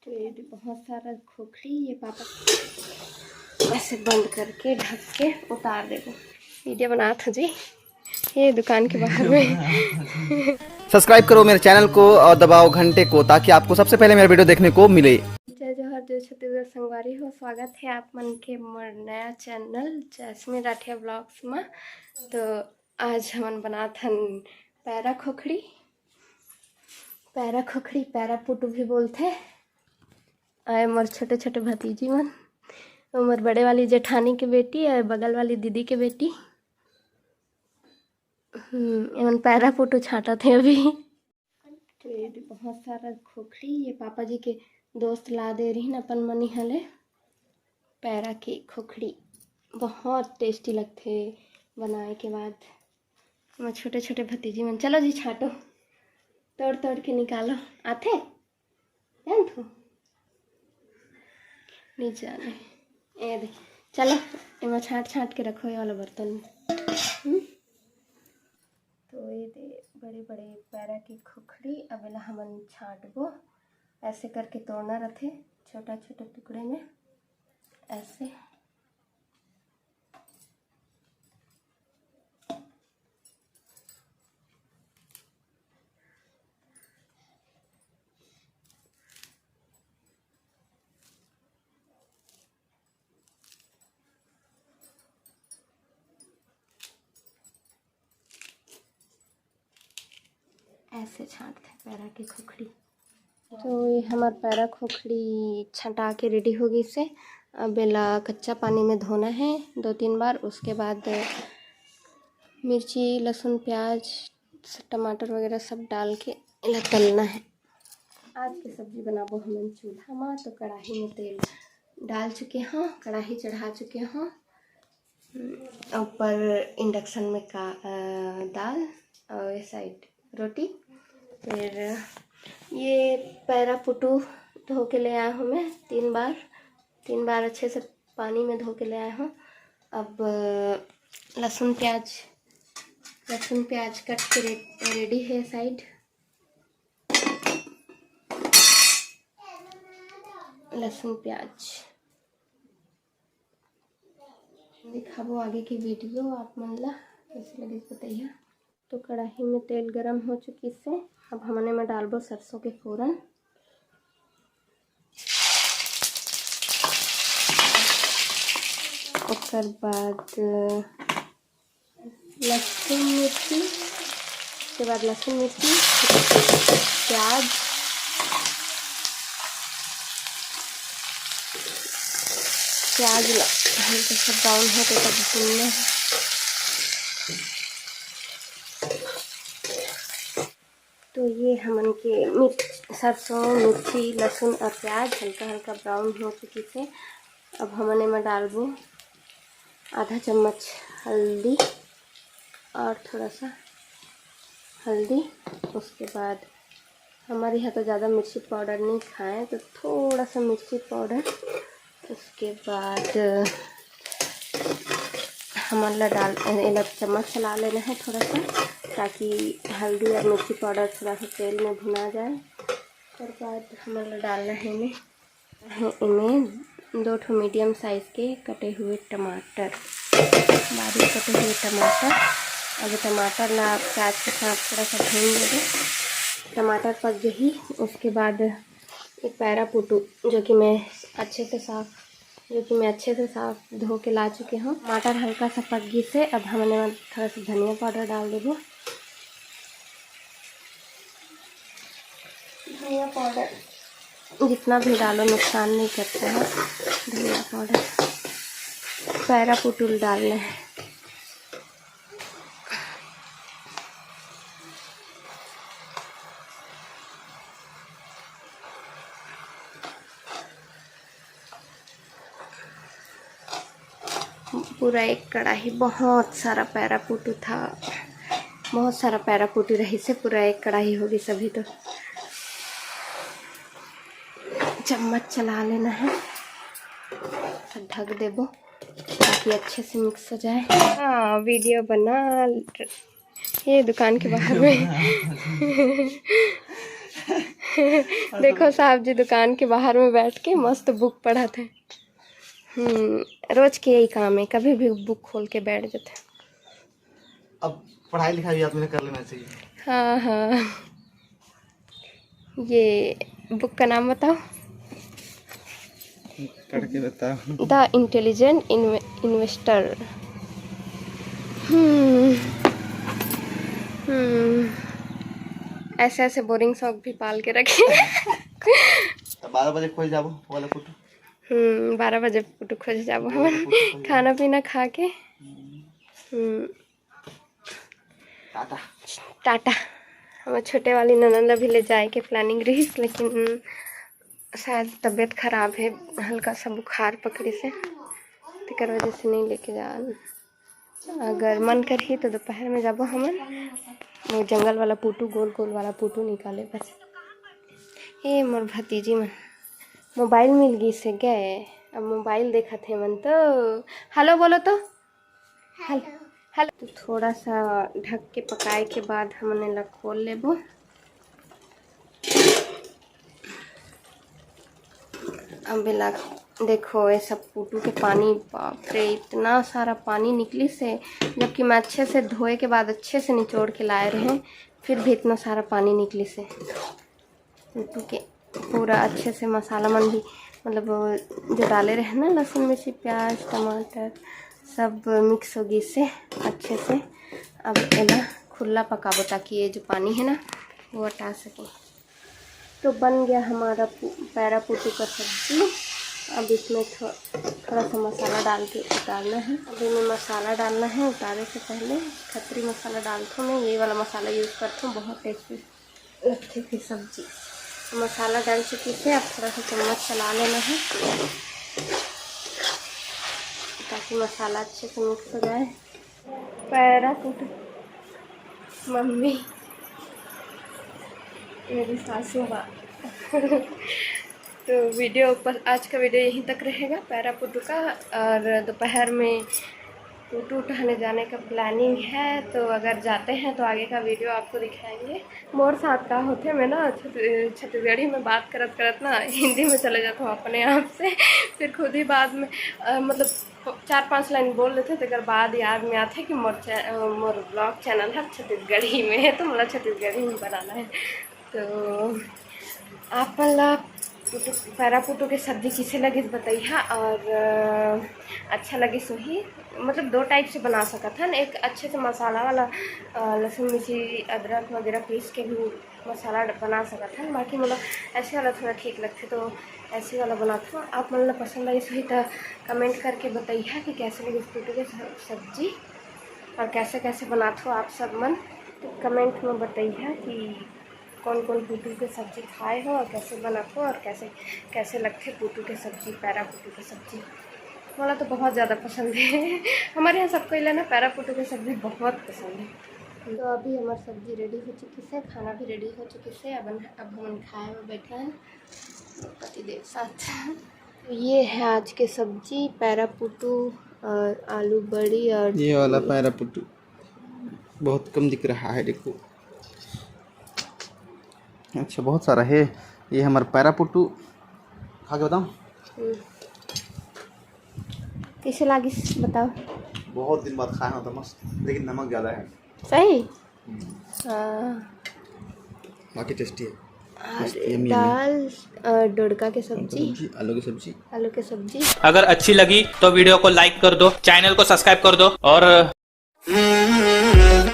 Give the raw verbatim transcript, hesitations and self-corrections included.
तो ये दे बहुत सारा खोखड़ी, ये पापा ऐसे बंद करके ढक के उतार देबो। वीडियो बनात हो जी, ये दुकान के बाहर में। सब्सक्राइब करो मेरे चैनल को और दबाओ घंटे को, ताकि आपको सबसे पहले मेरा वीडियो देखने को मिले। जय जोहार, जय छत्तीसगढ़ संगवारी हो, स्वागत है आप मन के मोर नया चैनल जैस्मिन राठिया ब्लॉग्स में। तो आज हमन बनात हन पैरा खोखड़ी। पैरा खोखड़ी, पैरा पुटू भी बोलथे। आए मोर छोटे छोटे भतीजी मन, वो मोर बड़े वाली जेठानी के बेटी, आए बगल वाली दीदी के बेटी। हम्म, एमन पैरा पुटू छांटत हे अभी। तो ये दे बहुत सारा खोखड़ी, ये पापा जी के दोस्त ला दे रहिन अपन मन इहाँ ले। पैरा के खोखड़ी बहुत टेस्टी लगथे बनाए के बाद। हमर छोटे छोटे भतीजी मन, चलो जी छांटो, तोड़ तोड़ के निकालो। आथे? जानथो? नहीं जाने। ए दे, चलो, एमा छांट छांट के रखो ये वाला बर्तन में। हम्म? तो ये दे बड़े बड़े पैरा के खोखड़ी, अब एला हमन छांटबो। ऐसे करके तोड़ना रथे छोटा छोटा टुकड़े में, ऐसे। ऐसे छांटथे पैरा के खोखड़ी। तो ये हमर पैरा खोखड़ी छटा के रेडी हो गइसे। अब एला कच्चा पानी में धोना है दो तीन बार। उसके बाद मिर्ची, लहसुन, प्याज, टमाटर वगैरह सब डाल के एला तलना है। आज के सब्जी बनाबो हमन चूल्हा मा, तो कढ़ाई में तेल डाल चुके हों, कढ़ाई चढ़ा चुके हों। ऊपर इंडक्शन में का, अ, दाल और ये साइड रोटी। फिर ये पैरा पुटू धो के ले आया हूँ मैं तीन बार, तीन बार अच्छे से पानी में धो के ले आया हूँ। अब लहसुन प्याज, लहसुन प्याज कट के रे-, रेडी है साइड। लहसुन प्याज दिखाबो आगे के वीडियो आप मन ला, कैसे लगे बताइए। तो कढ़ाई में तेल गरम हो चुकी से, अब हमन एमा डालबो सरसों के फोरन। ओकर बाद लहसुन मिर्ची, उसके बाद लहसुन मिर्ची, प्याज, प्याज ला हल्का सा ब्राउन होते तक भूनना है। तो ये हमन के मिर्च, सरसों, मिर्ची, लहसुन और प्याज हल्का हल्का ब्राउन हो चुकी से। अब हमन एमा डालबो आधा चम्मच हल्दी और थोड़ा सा हल्दी। उसके बाद हमारे यहाँ तो ज़्यादा मिर्ची पाउडर नहीं खाएं, तो थोड़ा सा मिर्ची पाउडर। उसके बाद हमन ला डाल, एला चम्मच चला लेना है थोड़ा सा, ताकि हल्दी और मिर्ची पाउडर थोड़ा सा तेल में भुना जाए। ओकर बाद हमन ला डालना है एमे, एमे दो ठो मीडियम साइज के कटे हुए टमाटर, बारीक कटे हुए टमाटर। अब टमाटर ला प्याज के साथ थोड़ा सा भून लेबो। टमाटर पक गई, उसके बाद एक पैरा पुटू, जो कि मैं अच्छे से साफ जो कि मैं अच्छे से साफ धो के ला चुके हूँ। टमाटर हल्का सा पक गई से, अब हमन एमा थोड़ा सा धनिया पाउडर डाल देबो। धनिया पाउडर जितना भी डालो नुकसान नहीं करता है धनिया पाउडर। पैरा पुटुल डालना है। पूरा एक कढ़ाई बहुत सारा पैरा पुटू था, बहुत सारा पैरा पुटू रही से पूरा एक कढ़ाई होगी सभी। तो चम्मच चला लेना है, ढक देबो ताकि अच्छे से मिक्स हो जाए। हाँ, वीडियो बना ये दुकान के बाहर में। देखो साहब जी दुकान के बाहर में बैठ के मस्त बुक पढ़त हे। हम्म, रोज के यही काम है, कभी भी बुक खोल के बैठ जाते हैं। अब पढ़ाई लिखाई भी आदमी ने कर लेना चाहिए। हाँ हाँ, ये बुक का नाम बताओ। पढ़ के बताओ। The intelligent investor. Hmm hmm, ऐसे ऐसे बोरिंग शौक भी पाल के रखे। तो बारह बजे खोज जाबो वाला फोटो। हम्म, बारह बजे फोटो खोज जाबो हमन, खाना पीना खा के। हम्म, टाटा। टाटा। हमर छोटे वाली ननद ला भी ले जाए के प्लानिंग रहिस, लेकिन शायद तबीयत खराब है, हल्का सा बुखार पकड़िस हे, तेकर वजह से नहीं लेके जा। अगर मन करही तो दोपहर में जाबो हमन, वो जंगल वाला पुटू, गोल गोल वाला पुटू निकाले बस। ए मोर भतीजी मन, मोबाइल मिल गइस हे गए, अब मोबाइल देखत हे मन तो। हेलो बोलो तो। हेलो। हेलो। तो थोड़ा सा ढक के पकाए के बाद हमन एला खोल लेबो। अब एला देखो, ये सब पुटू के पानी, बाप रे, इतना सारा पानी निकलिस हे, जबकि मैं अच्छे से धोए के बाद अच्छे से निचोड़ के लाए रहे, फिर भी इतना सारा पानी निकलिस हे। पुटू के पूरा अच्छे से मसाला मन भी, मतलब जो डाले रहे ना, लहसुन, मिर्ची, प्याज, टमाटर, सब मिक्स हो गइस हे अच्छे से। अब एला खुला पकाबो, ताकि ये जो पानी है ना, वो हटा सके। तो बन गया हमारा पु-, पैरा पुटू का सब्जी। अब इसमें थो, थोड़ा सा मसाला डाल के उतारना है। अब इनमें मसाला डालना है, उतारे से पहले खत्री मसाला डालथों मैं, ये वाला मसाला यूज़ करथों, बहुत टेस्टी लगथे फिर सब्जी। मसाला डाल चुकी से, अब थोड़ा सा चम्मच चला लेना है, ताकि मसाला अच्छे से मिक्स हो जाए। पैरा पुटू, मम्मी, मेरी सासू माँ। तो वीडियो पर, आज का वीडियो यहीं तक रहेगा पैरा पुटू का। और दोपहर में पुटू टहलने जाने का प्लानिंग है, तो अगर जाते हैं तो आगे का वीडियो आपको दिखाएंगे। मोर साथ का होथे, मैं ना छत्ती-, छत्तीसगढ़ी में बात करत करत ना हिंदी में चले जाता हूँ अपने आप से। फिर खुद ही बाद में, अ, मतलब चार पांच लाइन बोल लेथे, तेकर बाद याद में आथे कि मोर चै-, अ, मोर ब्लॉग चैनल है छत्तीसगढ़ी में है, तो मोला छत्तीसगढ़ी में बनाना है। तो आप मन ला पुटू, पैरा पुटू के सब्जी किसे लगिस, बताइहा। और अ, अच्छा लगिस होही, मतलब दो टाइप से बना सकत हन। एक अच्छे से मसाला वाला, अ, लहसुन, मिर्ची, अदरक वगैरह पीस के भी मसाला ड-, बना सकत हन, बाकी मोला ऐसे वाला थोड़ा ठीक लगथे, तो ऐसे वाला बनाथों। आप मन ला पसंद आइस होही त कमेंट करके बताइहा कि कैसे लगिस पुटू के स-, सब्जी और कैसे कैसे बनाथों आप सब मन। तो कमेंट में बताइहा कि कौन कौन पुटू के सब्जी खाए हो और कैसे बनाथो और कैसे, कैसे लगथे पुटू के सब्जी, पैरा पुटू के सब्जी। मोला तो बहुत ज़्यादा पसंद है। हमारे यहाँ सबको इला ना पैरा पुटू के सब्जी बहुत पसंद है। तो अभी हमार सब्जी रेडी हो चुकी से, खाना भी रेडी हो चुकी से। अब, अब हमन खाए में बैठे हैं पतिदेव साथ। तो ये है आज के सब्जी, पैरा पुटू और आलू बड़ी और ये वाला पैरा पुटू बहुत कम दिख रहा है, देखो। अच्छा, बहुत सारा है। ये हमारा पैरा पुटू, खा के बताओ। हम्म। कैसे लागिस बताओ? बहुत दिन बाद खाया ना, तो मस्त, लेकिन नमक ज़्यादा है। सही। हाँ। बाकी टेस्टी है। और यम्मी, यम्मी। दाल और डोड़का के सब्जी। सब्जी, आलू की सब्जी। आलू की सब्जी। अगर अच्छी लगी तो वीडियो को लाइक कर दो, चैनल को सब्सक्राइब कर दो और